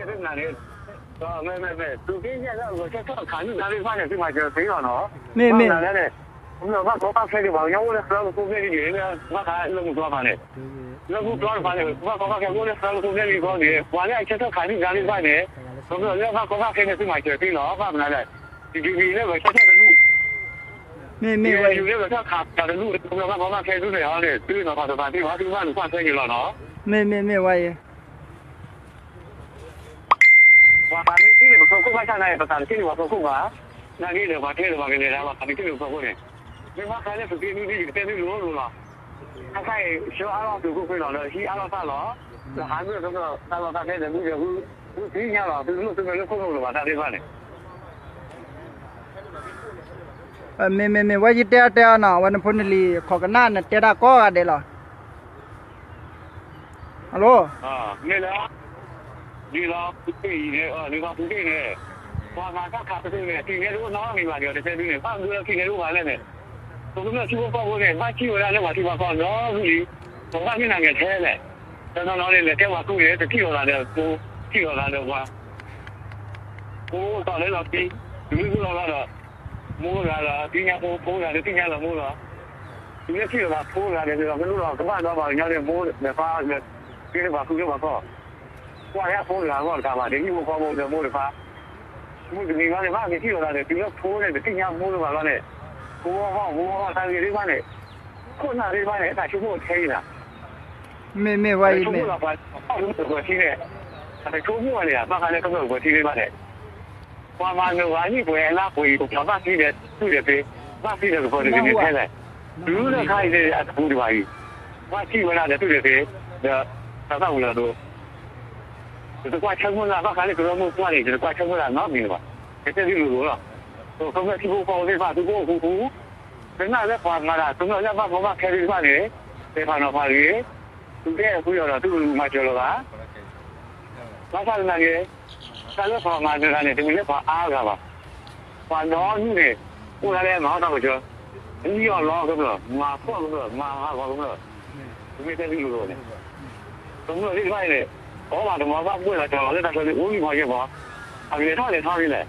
န့ၣ် သုက့ယဲၢ်လၢအဂဲၤဆၢထၢၣ်ခးနုၢ်တၢ်သ့ၣ်တဖၣ်န့ၣ် သုမၤစၢၤသ့လီၤနီၤ. မ့ၢ်မ့ၢ် ဘၣ်မနုၤလဲၣ်န့ၣ် ပမ့ၢ်ဘၣ်ကီဘၣ်ခဲဒံး ပှၤကညီအိၣ်လၢသၢကထိဘျဲၣ်ဒံး ဘၣ်ဃးလၢမုၢ်ကျီမးန့ၣ် လၢမုၢ်ကျီတဖၣ်န့ၣ် ဘၣ်ကီဘၣ်ခဲအိၣ်လၢသၢကထိဘျဲၣ်ဒံးအဃိန့ၣ် ပှၤလၢအဆၢထၢၣ်ခးနုၢ်တၢ်သ့ၣ်တဖၣ်န့ၣ် ပမ့ၢ်လၢဘၣ်ကီဘၣ်ခဲန့ၣ် သုမၤစၢၤသ့လီၤ. ဘၣ်မနုၤလဲၣ် ဒ်ဒ်လၢဂဲၤဆၢထၢၣ်တဒူၣ် မ့ၢ်မ့ၢ်ဝဲ ယူၤလၢဂဲၤဆၢထၢၣ်ခးတဒူၣ် ပမ့ၢ်ဘၣ်ကီဘၣ်ခဲဒူၣ်န့ၣ်အီၤန့ၣ် သုနီၤဖးတဖၣ်သ့လီၤ သုကဘၣ်လူၤကွၢ်ထွဲက့ၤလီၤနီၤ. မ့ၢ်မ့ၢ်မ့ၢ်ဝဲအံၤ ပှၤသးမ့ၢ်ထံၣ်န့ၣ် ပဖီခိၣ်ဘၣ်ဆၣ်သနာ်က့ ပသးတထံၣ်န့ၣ်ပှၤဖီခိၣ်ဘၣ်, နာ်က့ဒီးပှၤထဲဒီးပှၤကလဲၤဒၣ် ပှၤသးမ့ၢ်ထံၣ်န့ၣ်ပဖီခိၣ်န့ၣ်, မ့ၢ်ဘၣ်ဃးလၢသုးက့နွံဒ်ယကတဲသုလိၤလိၤလီၤ. ခဲခါအံၤ ဆှၢအါထီၣ်သုးခိၣ်ဃ့လီၤ ဒီးဟံးအါထီၣ်သၣ်လီၤ, ဒီးဟးမ့ၢ်ဒီးတၢ်လီၢ်တၢ်ကျဲဒီးမုၢ်ဒီးဟု, ဟုသ့ၣ်ညါလီၤ သုလိၣ်သုမဲာ်လိၣ်ခိၣ်လိၣ်လီၤဘၣ်တၢ်သ့ၣ်တဖၣ်န့ၣ် မ့မ့မ့ၢ်ဝဲယတဲအီၤတဲအီၤနီၤ အဝဲနဖိနလံၤခိးကနၣ်နတဲတၢ်ကိးဂၤဒဲးလီၤ. ဟလၢ မ့ၢ်လၢ ဒ်လီၤဖူတ့ၢ်အံၤန့ၣ် ဒ်လီၤဖူတ့ၢ်န့ၣ် ပှၤမၤတၢ်ခးပတုာ်န့ၣ် ထံၣ်န့ၢ်တအိၣ်နီတမံၤဘၣ်ဒီး တတဲဒုန့ၣ် ဘၣ်မနုၤလၢထံၣ်န့ၢ်တအိၣ်ဘၣ်လဲၣ်န့ၣ်, ပကမျၢၢ်ထံဖိကီၢ်ဖိန့ၣ် ဘၣ်ထံၣ်ဝဲဒၣ်လၢပှၤထံပှၤကီၢ်နီတမံၤ, ပဘၣ်မ့ၢ်နၤငဲၤထဲလဲၣ်, တနီၤနီၤန့ၣ် လဲၤတဲပှၤကူန့ၣ် တထံၣ်လိာ်သးဒီးပှၤ, ထံၣ်လိာ်သးဒီးပှၤ ကိးတီၤလၢလီၤပံ, တုၤမ့ၢ်လီၤလီၤဒီး မိၢ်တဂၤလီၤ သ့ၣ်ညါဖိ ဖိတဂၤဒီးသ့ၣ်ညါလီၤမိၢ်လီၤ, တုၤလၢထံၣ်လိာ်သးဖိတဂၤဒီး ကလီၤကလိလီၤ ကဘၣ်ဒီးပှၤကညီန့ၣ် မိၢ်ဒီးပၢ်လၢ က့ၤလၢပှၤဃုလၢပှၤကီၢ်, ကွၢ်လၢအဖိတဂၤအဂီၢ်တခါဘၣ် ဒီးဟံၣ်ဖိဃီဖိဒီးမိၢ်တဖၣ်, မုၢ်တနံၤဘၣ်န့ၣ် ဘၣ်က့ၤထံၣ်လိာ်သးဒီး တုၤလၢဖိန့ၣ် တသ့ၣ်ညါမိၢ်လၢပှၤလီၤန့ၣ်, ဖိဂီၢ်ဂီၢ် ဖိဂီၢ်ဂီၢ်တၢ်ဂ့ၢ်သ့ၣ်တဖၣ်န့ၣ်, ခိၣ်နၢ်သ့ၣ်တဖၣ်န့ၣ် အတၢ်ဆိကမိၣ်ထဲအံၤနၤ မ့မ့ၢ်ဝဲအံၤမ့ၢ် ပှၤထံန့ၣ် အတဆိကမိၣ်ဘၣ်န့ၣ် ဘၣ်ဃးလၢကမျၢၢ်ပှၤထံသ့ၣ်တဖၣ်န့ၣ်, ပှၤမၤနၢၤပှၤဟံၣ်ပှဲၤလါပှဲၤအံၤ ပှၤဘၣ်သံဒီးသူၣ်ဒီးသ့, ဘၣ်သံဒီးကပၢၤတဂ့ၤန့ၣ်ထဲလဲၣ်, တုၤလၢခါအံၤန့ၣ် အတပူၤတဘၣ်အံၤ, ဘၣ်သံဝဲဒၣ်ဒီးသူၣ်ဒီးသ့, ဒီးတၢ်သၣ်ဝံၤလီၤဒိ ယတကွၢ်ဆၢမုၢ်လၢ် ဘၣ်ဃးလၢကရၢမိၢ်ပှၢ်န့ၣ် ယတကွၢ်ဆၢမုၢ်လၢ်နီတမံၤလၢၤဘၣ်, ယတဲသုလိၤလိၤလီၤ, ပကမျၢၢ်ထံဖိကီၢ်ဖိသ့ၣ်တဖၣ် သုကအိၣ်ဃူဃူ, ကနၣ်လၢပှၤမၤတၢ် ကမျၢၢ်လၢဘၣ်ကီဘၣ်ခဲသ့ၣ်တဖၣ်န့ၣ်, ပဲာ်ဖးနီၤဖးတဂ့ၤ, သုကအဲၣ်သုယီၤဒီးသုကလူၤမၤစၢၤလီၤဘၣ်, ဘၣ်ဆၣ်သနာ်က့ တၢ်လၢပှၤမၤနၢၤတၢ်န့ၣ် တမ့ၢ်လၢပှၤအါဂၤဘၣ်, ပှၤနီတမံၤန့ၣ် အိၣ်ဒၣ်လၢမၤအီၣ်တၢ်ပၢၢ်ဆၢ, မံအီၣ်လီကမျၢၢ် မၤဖှီၣ်ကမျၢၢ် မၤဟးဂီၤကမျၢၢ်, ပမ့ၢ်တဲသုလိၤလိၤန့ၣ်, ကမျၢၢ်သ့ၣ်တဖၣ်အံၤန့ၣ် အီၣ်ဘၣ်တမီၤဘၣ်ဘှဲၣ်လီၤကၠီၤလီၤလၢတၢ်ဆၢန့ၣ် အိၣ်လံမီၤယဲၢ်မီၤ, အဂ့ၤထီၣ်လဲၤထီၣ်လံလဲၣ်,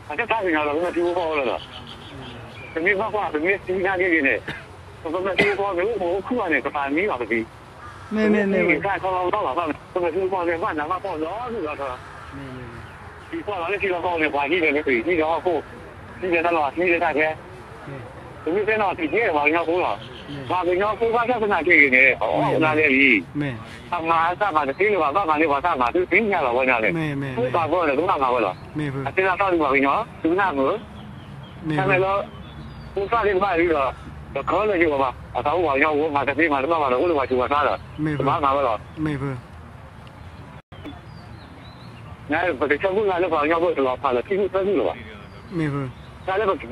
အတၢ်သ့ၣ်ညါလီၤ ကမျၢၢ်ထံဖိကီၢ်ဖိလီၤဒီး, ပမ့ၢ်ဘၣ်ကွၢ် ပမ့ၢ်သံနာ်က့ဂ့ၤန့ၣ်, ပကမျၢၢ်ထံဖိကီၢ်ဖိမ့ၢ်အိၣ်မ့ၢ်အိၣ်ခုၣ်ဘၣ်န့ၣ် ပသးမံလီၤပသံ, ပမ့ၢ်သံန့ၣ် တၢ်ခီလီၤလီၤဘၣ် ကမျၢၢ်ထံဖိကီၢ်ဖိမ့ၢ်ဘၣ်နးဘၣ်ဖှီၣ်ဒီဒူၣ်ဒီထၢ သံကွၢ်လီၤလၢထံလီၢ်ကီၢ်န့ၣ် ပှၤဟံၣ်ဒီးလၢပှၤဟံၣ်ဒီး ဟီၣ်ခိၣ်, ဟံၣ်ဒီးတၢ်လီၢ် ဟံၣ်ဒီးတၢ်ခဲ, ပမ့ၢ်တဲနီၤ သံကဲဒီးပှၤကညီဖိလီၤ, ပှၤကညီဖိဘၣ်ဆၣ်သနာ်က့ဂ့ၤန့ၣ် အီၣ်အီၣ်နါလဲၣ်လံ, အမၤအသၣ်မၤတသ့လၢၤဘၣ် ဘၣ်မၤန့ၢ်ပှၤသၣ်မၤ သုသ့ၣ်ညါလီၤဝဲဒၣ်န့ၣ်, ဖိပာ်ကီၢ်န့ၣ် ကဘၣ်မၤဝဲလီၤ, အတဲဒၣ်သီၣ်ဒုးပှၤကညီ သုကနၣ်မုာ် တၢ်မဲာ်လၢ ဖိသၣ်သ့ၣ်တဖၣ်အံၤဒီး တခီလၢယဂီၢ်ဘၣ် အသးအိၣ်ပှၤကညီဖိ မၤတသ့မၤတဘၣ်ဘၣ်ဒီး အိၣ်လၢပှၤဆူးပှၤဆါဒီး ကဘၣ်မၤဝဲလီၤ. ပတဆၢမုၢ်လၢ်လၢပှၤကညီဖိတလီၤဖးလၢထံမုၢ်သၢမုၢ်လၢၤဘၣ်. တၢ်လၢပကက့ၤအိၣ်ခိၣ်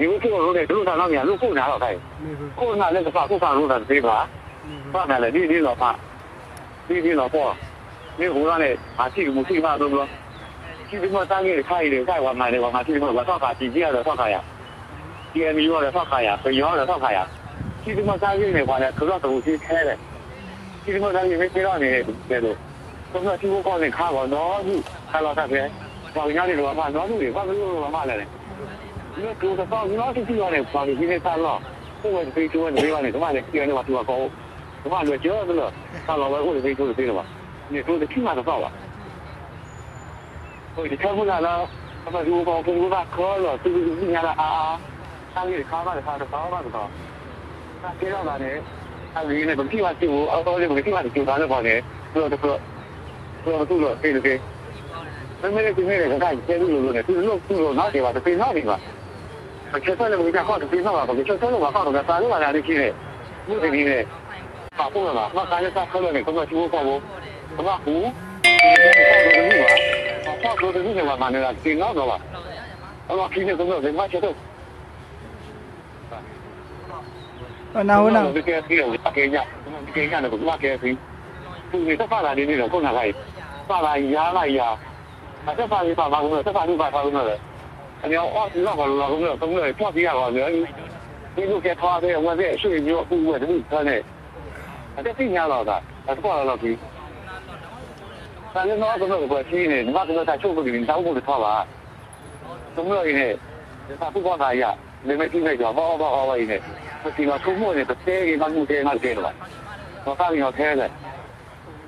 ရိန့ၣ် တလိၣ်တၢ်နီတမံၤ လိၣ်ခိၣ်နၢ်လီၤခါအံၤ, ခိၣ်နၢ်လၢကပာ်ခိၣ်ပာ်ရိသးတသ့ဘၣ်, ဘၣ်မနုၤလဲၣ် ဒ်ဒ်လီၤဖး ဒ်ဒ်လီၤပှီၢ်, မ့ၢ်ဃိလီၤန့ၣ် ဟးထံၣ်ကမူးထံၣ်ကမၣ်ဘျီဘျီ, ထံၣ်တမၢၢ်တၢ်ဂ့ၢ်တခါအံၤန့ၣ် တၢ်ပှၤမၤန့ၣ် ပှၤမၤထံၣ်တမၢၢ် ပှၤထီၣ်ခး ပံကံအီၤဒီးထီၣ်ခးယၤ, ကံအဲမံအီၤဒီးထီၣ်ခးယၤ ပယီၤဒီးထီၣ်ခးယၤ, ထံၣ်တမၢၢ်တၢ်ဂ့ၢ်န့ၣ် ပှၤလဲၤထုးထီၣ်တပူၤထံထဲလဲၣ်, ထံၣ်တမၢၢ်တၢ်ဂ့ၢ်မ့ၢ်တဲထီၣ်န့ၣ် တဲဒိး, ကမျၢၢ်ထံဖိကီၢ်ဖိန့ၣ် ခါဂီၤနီတဒူၣ် တၢ်လီၢ်တၢ်ကျဲ, ပှၤကညီန့ၣ် တလီၤမၢ်နီတဒူၣ်န့ၣ် ဘၣ်မနုၤလီၤမၢ်လဲၣ်န့ၣ်, လၢကျိတသီၣ်နီတဒူၣ်လီၤန့ၣ် ပှၤကဟံးန့ၢ်တၢ်လီၢ်, အိၣ်ဝဲတသ့ဆိဝဲတသ့ဘၣ်န့ၣ် ကဘၣ်လဲၤထံၣ်အီၤန့ၢ်ပှၤထံပှၤကီၢ်အိၣ်, ကဘၣ်လဲၤစၢၤတလၢာ်, တၢ်လီၢ်ဝဲအိၣ်တသ့ဆိတသ့လၢၤဘၣ်, န့ၣ်ကျိတထံၣ်မးတသီၣ်ဘၣ် ယဆၢမုၢ်လၢ်လၢ ပမ့ၢ်ထံဖိကီၢ်ဖိ ပမ့ၢ်ဘၣ်ခဲလၢာ် သုသုသုသ့ၣ်ညါလၢအါအါ, တၢ်ဂ့ၢ်တခါဘၣ်တခါ တသီဘၣ်တသီ, တၢ်ကဲထီၣ်သးန့ၣ် အဂ့ၤန့ၣ် ပကထံၣ်ဘၣ်စ့ၢ်ကီး အဃိန့ၣ် ပကထံၣ်ဘၣ်တစိၤသးလၢပှၤန့ၣ် ကြၢးတကြၢး, ကြၢးတတူၢ်လိာ်သ့တသ့, မ့မ့ၢ်လၢသုမ့ၢ်လဲၤကစၢ်ယတဲသုလိၤလိၤန့ၣ် သုတလိၣ်တူၢ်လိာ်နီတစဲးဘၣ် တသ့နီတမံၤဘၣ်. ပဆၢထၢၣ်လၢပကစၢ်ကီၢ်တသ့နီတဘၣ် ပကဆၢထၢၣ်လၢပှၤကီၢ်ပကသးလၢပှၤဂၤလၢခံန့ၣ်, မုၢ်တနံၤန့ၣ် ပာ်ဖှိၣ်လၢၤဘၣ် ဘၣ်ဃးလၢတၢ်ခဲလၢာ်န့ၣ် ကမျၢၢ်ထံဖိကီၢ်ဖိ ကဘၣ်ဟူး, ပှၤဖီၣ်ကျိတနုာ်ဘၣ်, ပှၤဖီၣ်ကျိတနုာ်န့ၣ် ပှၤမၤနၢၤတၢ်တသ့နီတဘျီဘၣ်. အလီၢ်ခံန့ၣ် ကမျၢၢ်သ့ၣ်တဖၣ်ဆၢထၢၣ် ကဲသံ, ကဲညၣ်န့ၣ် ပကဘၣ်ကဲသံ, ပူၤန့ၣ်တဖၣ်သးဒ်န့ၣ်ဒီး ခိၣ်နၢ်ခါအံၤ, ပာ်သးယၤလၢယၤ, အတဖၣ်ဂ့ၤပာ်မၤကမျၢၢ် တဖၣ်ဂ့ၤပာ်ထီကမျၢၢ်ဒီး, အန့ၣ်အီၣ်လီၢ်ကလီကမျၢၢ် ကမျၢၢ်ဖျီၣ်သံအဂီၢ်န့ၣ်, ကဲဒိၣ်ကဲထီဖဲအဝဲသ့ၣ်အဆူၣ်အညိအပူၤဝဲတဒူၣ်တထၢန့ၣ်, အတသ့ၣ်ညါလီၤသး အတကွၢ်လီၤလီၢ်ခံ ပ တၢ်လၢနီၢ်ကမျၢၢ်ကပၢၤထံန့ၣ် နဘၣ်ကမျၢၢ်တၢ်ဆိၣ်ဖိတဂ့ၤန့ၣ် တၢ်အိၣ်မူတထီဘၣ်. ကမျၢၢ်အံၤန့ၣ် တၢ်သူၣ်ဘီၣ်သးယၤ, လၢမဲာ်ထံမဲာ်ကီၤ ဘၣ်အီၣ်ဘၣ်အီဘၣ်အံၤန့ၣ် ပထံၣ်လီၤဆိကမိၣ်န့ၣ် ပတဲဂ့ၤမးမူတဲမးတကဲလၢၤဘၣ်. ပသးကညီၤထဲလဲၣ်.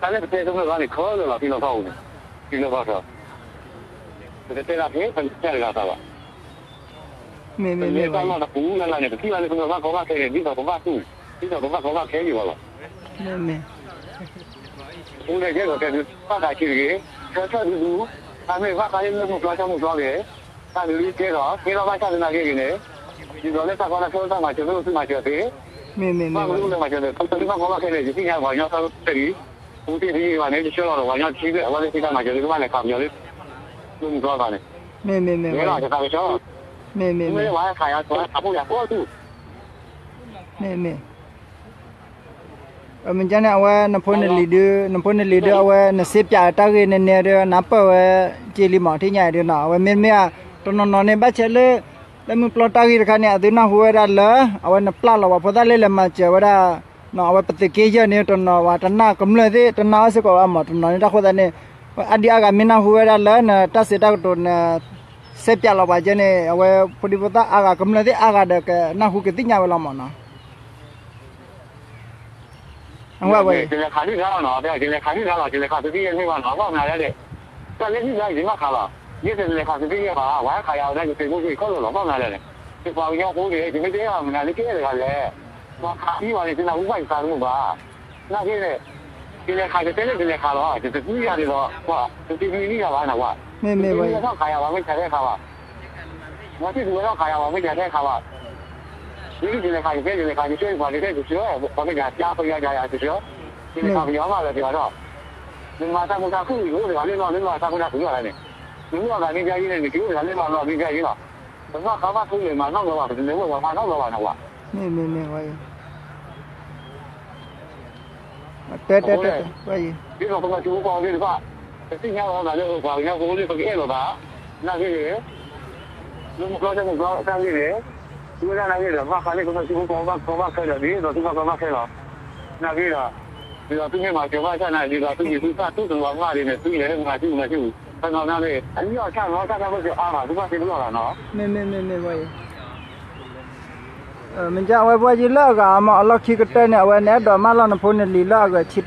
တၢ်လၢပတဲကမျၢၢ်ဘၣ်န့ၣ် ခဲလၢာ်လီၤ ထံလီၤကီၢ်ပူၤန့ၣ် ထံလီၤကီၢ်ထီ ပကတဲဒၣ်ဖဲ ပကစၢ်တဂၤသးဘၣ်. ပလဲၤတၢ်လီၢ်တပူၤလၢ်လၢ်န့ၣ် ပထံၣ်ဘၣ်လၢကမျၢၢ်ဘၣ်ကီဘၣ်ခဲန့ၣ် ဒ်သိးပဘၣ်သူၣ်, ဒ်သိးပဘၣ်ကီဘၣ်ခဲယံၤဘၣ်လီၤ. ပူၤလဲၤကဲထီၣ်ကဲဘၣ်သးဆံးတဂ့ၤ, ဆၢဆၢဒူဒူ, တၢ်မ့ၢ်ဘၣ်ဃးလၢမုၢ်ကျီၢ်ဆၢမုၢ်ကျီၢ်ဂ့ၤ, တၢ်ကလုၢ်ကဲထီၣ် ကဲထီၣ်ဘၣ်ဆၣ်သနာ်က့ဂ့ၤန့ၣ်, ဒ်သိးလၢတၢ်ကီတၢ်ခဲတၢ်မၤစၢၤ မ့ၢ်အိၣ်သုမၤစၢၤသ့, ဘၣ်မနုၤအိၣ်လၢမၤစၢၤသ့ ပှၤကလုၢ်ဘၣ်ကီဘၣ်ခဲန့ၣ် ယသ့ၣ်ညါပှၤကညီသၢဖျၢၣ်လံ, ပူၤတ့ၢ်တယံာ်ဘၣ်န့ၣ် ယဆှၢလီၤဒီးပှၤကညီတဆံဖျၢၣ် အဝဲသ့ၣ်တၢ်မၤစၢၤသ့ ကဘၣ်လဲၤခးပယီၤလၢ မုၢ်ကျီၢ်သးန့ၣ်, မ့ၢ်လီၤယသးကဆှီ, မ့ၢ်လၢပှၤဟဲခးယၤ ပှၤဟဲခးဖိယၤကိးဆူ မ့ၢ်မ့ၢ် မ့ၢ်ကန့ၣ် အဝဲနဖိနလံၤဒု နဖိနလံၤဒု အဝဲနစ့ပၠးတၢ်ဂ့ၢ်နနဲဒု နၢ်ပၢၢ်ဝဲက့လံမး ထံၣ်ညါအံၤဒုနီၤ အဝဲမ့တမ့ၢ် တနီၤနီၤန့ၣ် ဘၣ်ဆဲးလၢ လၢမုၢ်ပျီတၢ်ဂ့ၢ်တခါန့ၣ် အသုနၢ်ဟူဝဲဒၣ်လၢ အဝဲနပျၢ်လီၤပှၤဖိသၣ်လၢလဲၤမၤစၢၤဝဲဒၣ် အဝဲပသုးက့ယဲၢ်န့ၣ် တနီၤဝဲတနာ်ကမျၢၢ်သ့ၣ် တနာ်အီၤစ့ၢ်ကီးဘၣ်မး တနီၤန့ၣ် တၢ်ဃိသတးန့ၣ် အါဒံအါဂၤမ့ၢ်နၢ်ဟူဝဲဒၣ်လၢနတၢ်စံးတၢ်ကတိၤန စဲးပၠးလီၤပှၤကဲန့ၣ် အဝဲဖိဒံဖိသၣ်အါဂၤ ကမျၢၢ်သ့ၣ်အါဂၤဒီးကနၢ်ဟူကသ့ၣ်ညါဝဲလီၤမးနီၤ. ယလဲၤခးန့ၢ်ဂၤလီၤနီၤ ယလဲၤခးန့ၢ်ဂၤလီၤ ယလဲၤခးသုးက့ယဲၢ်န့ၢ်ဘၣ်နီၤ ဘၣ်မနုၤလဲၣ်, တၢ်လၢဟံၣ်လၢယမ့ၢ်ခးလီၤ ယတလဲၤခးသုးက့ယဲၢ်ဘၣ် ပှၤဟဲခးယၤဝဲဒၣ်ယသုးဖိက့ၤခီၣ်လိာ်လီၤ ဘၣ်မနုၤလဲၣ်န့ၣ် ယပှၤကညီဖိန့ၣ် ယမ့ၢ်တဲအီၤမနုၤလၢကဲတဂၤလဲၣ် ပှၤခးအံၤဝဲန့ၣ် ယနၢ်ဟူဘၣ်ယသးတမုာ်ဘၣ် နာ်က့န့ၣ် ယလဲၤခး ယတဲလၢယလဲၤခးလီၤ ယတသံယၤဒ်သိး ပှၤတသံမံလံယၤဘၣ်နကွၢ်, ယတသံမံလံယၤထီၣ်ခးယၤ ပှၤမ့ၢ်တၢ်ထဲခးဘၣ်, ပှၤသ့ၣ်သူဝဲထီၣ်ခးယၤ ပှၤမ့ၢ်တၢ်ထဲခးဘၣ်, ယလဲၤခး ယတဲ ယလဲၤခး ယတဲပှၤ ယတဲတဆှၢ ပှၤမ့ၢ်တၢ်ပျၢ်ပယီၤယၤယၤတဆှၢ, ယလဲၤခးပယီၤမးလၢပယီၤထီၣ်, ယမၤတၢ်မုာ်တၢ်ခုၣ် ယအိၣ်တဂၤလၢလီၢ်လၢလီၢ် တၢ်မုာ်တၢ်ခုၣ်လီၤန့ၣ်, ယမ့ၢ်အီၣ်ဂၤမ့ၢ်ယါယံၤန့ၣ် ယကအိၣ်တဂၤလၢလီၢ်လီၢ်မ့ၢ်ယါယံၤလီၤ, ပမ့ၢ်ခးဘၣ်ခုၣ်လဲၤမၤနီၣ်ဘျီဘၣ် ပတလဲၤဝဲပှၤမၤနီၣ်ဘျီဘၣ်နကွၢ် မ့ၢ်မ့ၢ်မ့ၢ်ဝဲအံၤ တဲတဲတဲတဲဝဲအံၤ ဒ်သိးပကထံဖိကီၢ်ဖိသ့ၣ်တဖၣ် ပသ့ၣ်ညါလီၤသးလၢပှၤကညီဖိလၢပကအဲၣ်လိာ်သး နာ်က့န့ၣ် လၢမုၢ်ကျီၢ်တၢ်မုၢ်ကျီၢ်တၢ်ဂ့ၢ်န့ၣ် သုဝဲဒၣ်နာ်က့ဒီး ဘၣ်ဃးလၢပကထံဖိကီၢ်ဖိဘၣ်ကီဘၣ်ခဲဒီး ဒ်သိးသုဘၣ်ကီဘၣ်ခဲလီၤ. နာ်က့ဒီး ဒ်သိးသုမ့ၢ်မၤစၢၤဘၣ်ဆၣ်န့ၣ် ဒ်သိးသုမ့ၢ်သုသၣ်သူၣ်တလီၤမၢ်ဒ်န့ၣ် သုလဲၤမၤဆူၣ်မၤဆူၣ် တနီၤနာ်က့ အလီၢ်ဆၣ်နီၤဆၣ်တၢ်ဘၣ်စၢၤအါမး သုဘၣ်သ့ၣ်တလီၢ်လီၤနီၤ မ့ၢ်မ့ၢ်မ့ၢ်မ့ၢ်ဝဲအံၤ မ့ၢ်ကဝဲပှၤယံၤလၢအဂၤမး အလီၢ်ခံကတၢၢ်န့ၣ် အဝဲနအဲၣ်ဒိးမၢလီၤနဖိနလံၤ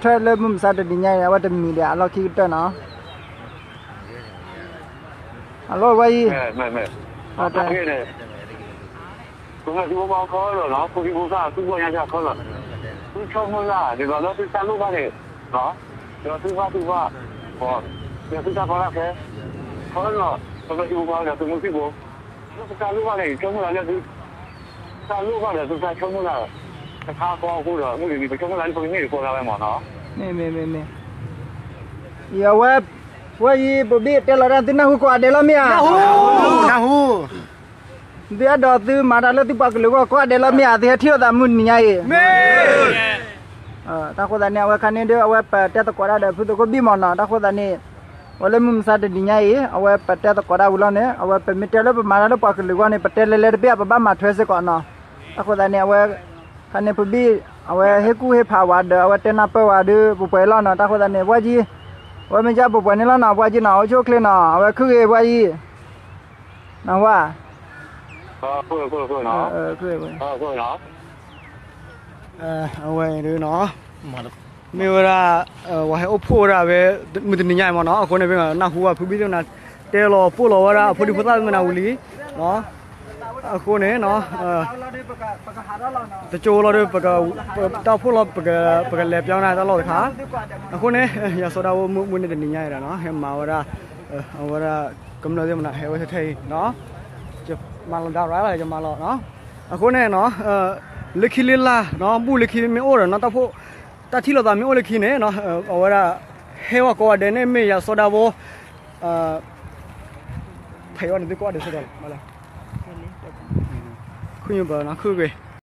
လၢအဂၤဆံထၢၣ်လၢမုၢ်မဆါတနံၤညါအံၤ အဝဲတမံၤဒီး အလီၢ်ခံကတၢၢ်နီၤ အလီၢ်ဝဲအံၤ ကမျၢၢ်ထံဖိကီၢ်ဖိခဲလၢာ်နီၤ ဖိဒံဖိသၣ်သူၣ်ဘီၣ်ညါစၢ်ခဲလၢာ် သုဆိကမိၣ်လၢ ဒ်သိးလၢသုတၢ်လိၣ်ဘၣ်န့ၣ် ဒီးသုဘၣ်သူၣ်ဘၣ် ဒီးသုတၢ်ကီတၢ်ခဲ ခဲလၢာ် ကမျၢၢ်ထံဖိကီၢ်ဖိဒီးသုမုၢ်သံၣ်ဘိ လၢသုတၢ်လိၣ်ဘၣ်န့ၣ် ယဆိကမိၣ်လၢသု တၢ်လိၣ်ဘၣ်ဒီးသုတၢ်ဆိကမိၣ်လၢ တခါဃီအဃိဒီး မုၢ်တနံၤ ပဆိကမိၣ်လၢလၢပကန့ၢ်တကိးလၢဝဲမးနီၤ မ့ၢ်မ့ၢ်မ့ၢ်မ့ၢ် ယဝဲ ဝဲအံၤ ပဘ့ၣ်တဲလီၤတၢ်သုနၢ်ဟူကိးဂၤဒဲးလီၤမ့ၢ်ဧါ နၢ်ဟူ သုအဲၣ်ဒိးသုမၤတၢ်လၢသုပှၤကလုာ်အဂီၢ်ကိးဂၤဒဲးလီၤမ့ၢ်ဧါ သုဟဲထံၣ်လိာ်သးမုၢ်တနံၤညါအံၤ မ့ၢ် တၢ်ဃိသတးန့ၣ် အဝဲခါန့ၣ်ဒီး အဝဲပတဲသကိးတၢ်ဒီးဖုသကိးဘံၣ်မးနီၤ တၢ်ဃိသတးန့ၣ် အဝဲလၢမုၢ်မဆါတနံၤညါအံၤ အဝဲပတဲသကိးတၢ်ဝံၤလီၤန့ၣ် အဝဲပမ့ၢ်တဲလၢပမၤတၢ်လၢပှၤကလုာ်အဂီၢ်န့ၣ် ပတဲလဲၤလဲၤတဘ့ၣ် ပဘၣ်မၤထွဲစ့ၢ်ကီးနီၤ တၢ်ဃိသတးန့ၣ် အဝဲ ခါန့ၣ်ဖုဘံၣ် အဝဲဟ့ၣ်ကူၣ်ဟ့ၣ်ဖးဝဲဒီး အဝဲတဲနၢ်ပၢၢ်ဝဲဒီး ပှဲၤပှဲၤလီၤနီၤ တၢ်ဃိသတးန့ၣ် ပှၤယံၤ အဝဲမ့ၢ်ကပှဲၤပှဲၤန့ၣ်လီၤနီၤ ပှၤယံၤနီၤ အိၣ်ဆူၣ်အိၣ်ချ့နီၤ အဝဲခုၣ်ဂ့ၤပှၤယံၤ နၢ်ဟူဧါ ခုၣ်ဂ့ၤ အဝဲဒၣ် မ့ၢ်ဝဲဒၣ်ဝဲဟဲအိၣ်ဖှိၣ်ဝဲဒၣ်ဝဲ မုၢ်တနံၤညါအံၤမးနီၤ အဃိန့ၣ် နၢ်ဟူဝဲဖုဘံၣ်သ့ၣ်မနၤ တဲလီၤပိၢ်လီၤဝဲဒၣ်အဖိဒံဖိသၣ်မနၤဝံၤလံ အဃိန့ၣ် တကၠိလီၤဒီး တၢ်အိၣ်ဖှိၣ်လီၤ ပကလဲၤပျီနၤတၢ်လီၢ်တခါ အဃိန့ၣ် ယၤစီၤဒၤဖိမုၢ်မုၢ်န့ၣ်တနံၤညါအံၤဒီးနီၤ ဟဲမၤဝဲဒၣ် အဝဲဒၣ်ကမျၢၢ်သ့ၣ်မနၤ ဟဲဝဲထဲထဲအံၤနီၤ ယမၤလီၤဒၣ်ရၣ်လီၤ ယမၤလီၤနီၤ အဃိန့ၣ်နီၤ လၢခံလၢလာ်နီၤ ဘူၣ်လၢခံမ့ၢ်အိၣ်ဒီးနီၤ တၢ်ဖိ တၢ်ထံၣ်လိာ်သးမ့ၢ်အိၣ်လၢခံန့ၣ်နီၤ အဝဲဒၣ် ဟဲဝဲကိးဂၤဒဲးန့ၣ် မ့ၢ်ယၤစီၤဒၤဖိ ဖဲအံၤန့ၣ် သုကိးဂၤဒဲးစ့ၢ်ကီးလီၤ ခုၣ်ညိပၢၤနီၤ ခုၣ်ဂ့ၤ